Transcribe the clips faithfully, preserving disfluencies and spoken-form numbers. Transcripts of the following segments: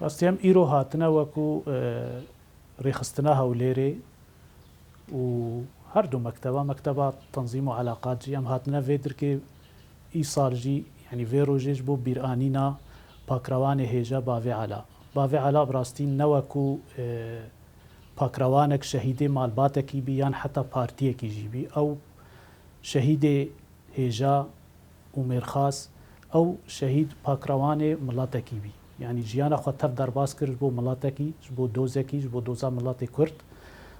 Rastî em îro hatine wekû, e, rêxistina Hewlêrê û her du mekteba, mekteba tenzîm û elaqat jî em hatine vê dirkê îsal jî, yanî vê rojê ji bo bîranîna pakrewanê hêja Bavê Ela. Bavê Ela bi rastî ne wekû, e, pakrewanek şehîdê malbatekî bî yan heta partiyekî jî bî. Ew şehîdê hêja û mêrxas, ew şehîd pakrewanê miletekî bî. Yanî jiyana xwe tev derbas kir ji bo miletekî, ji bo dozekî, ji bo doza miletê Kurd.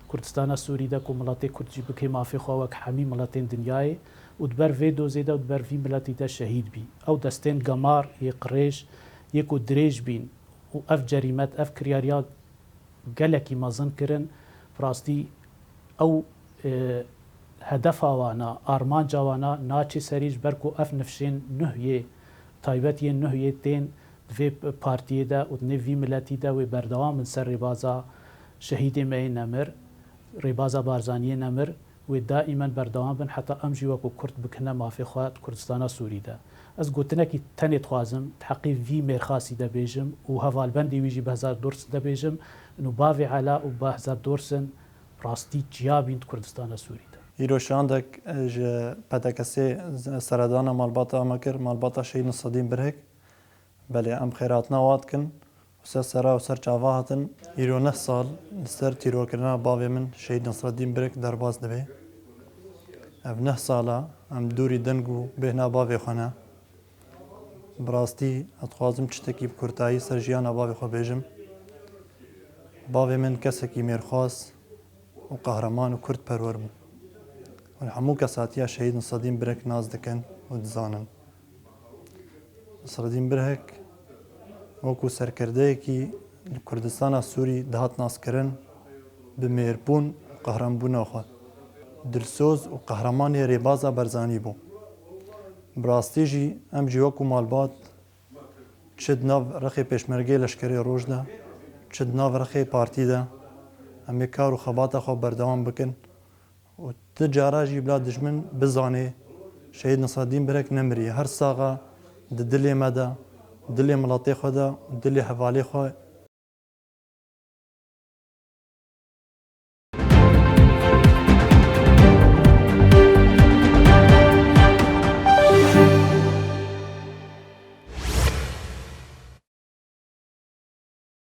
Kurdistana Sûrî de ku miletê Kurd jî bikê mafê xwe wek hemî miletên dinyayê û di ber vê dozê de û di ber vî miletî de şehîd bî. Ew destên gemar yê qirêj, yê ku dirêj bîn û ev cerîmet, ev kiryariya gelekî mezin kirin. Bi rastî ew, e, hedefa wana, armanca wana naçê serî ji ber ku ev nifşên nuh yê, taybet yên nuh yê tên di vê partiyê de û di nêv vî miletî de wê berdewam bin ser rêbaza şehîdê me yê nemir, rêbaza Barzaniyê nemir. Wê daîmen berdewam bin heta em jî wekû Kurd bikine mafê xwe di Kurdistana Sûrî de. Ez gotinekî tenê dixwazim di heqê vî mêrxasî de bêjim û hevalbendê wî jî Behzad Dors de bêjim, û Bavê Ela û Behzad Dorsin rastî ciya bîn di Kurdistana Sûrî de. Îro şandek ji P D K S'ê seredana malbata me kir, malbata Şehîd Nisredîn Birhik. Belê, em xêrhatina wa dikin û ser sera û ser çava hatin. Îro neh sal li ser tîrorkirina bavê min Şehîd Nesreddîn Birek derbas dibe. Ev neh sala em dûrî deng û bêhna bavê xwe ne. Bi rastî, ez dixwazim çitekî bi kurtayî ser jiyana bavê xwe bêjim. Bavê min kesekî mêrxas û qehreman û kurdperwer bû. Û li hemû kes hatiya Şehîd Nesreddîn Birek nas dikin û dizanin. Nesreddîn Birhek wekû serkirdeyekî li Kurdistana Sûrî dihat naskirin, bi mêrbûn û qehremanbûna xwe dilsoz û qehremanê rêbaza Barzanî bû. Bi rastî jî em jî wekû malbat çi di nav rexê Pêşmergê Leşkerê Roj de, çi di nav rexê partî de em ê kar û xebata xwe berdewam bikin. Û ti cara jî bila dijmin bizanê, Şehîd Nesreddîn Birek nemiriye. Her sax e di dilê me de, dilê miletê xwe de, dilê hevalê xwe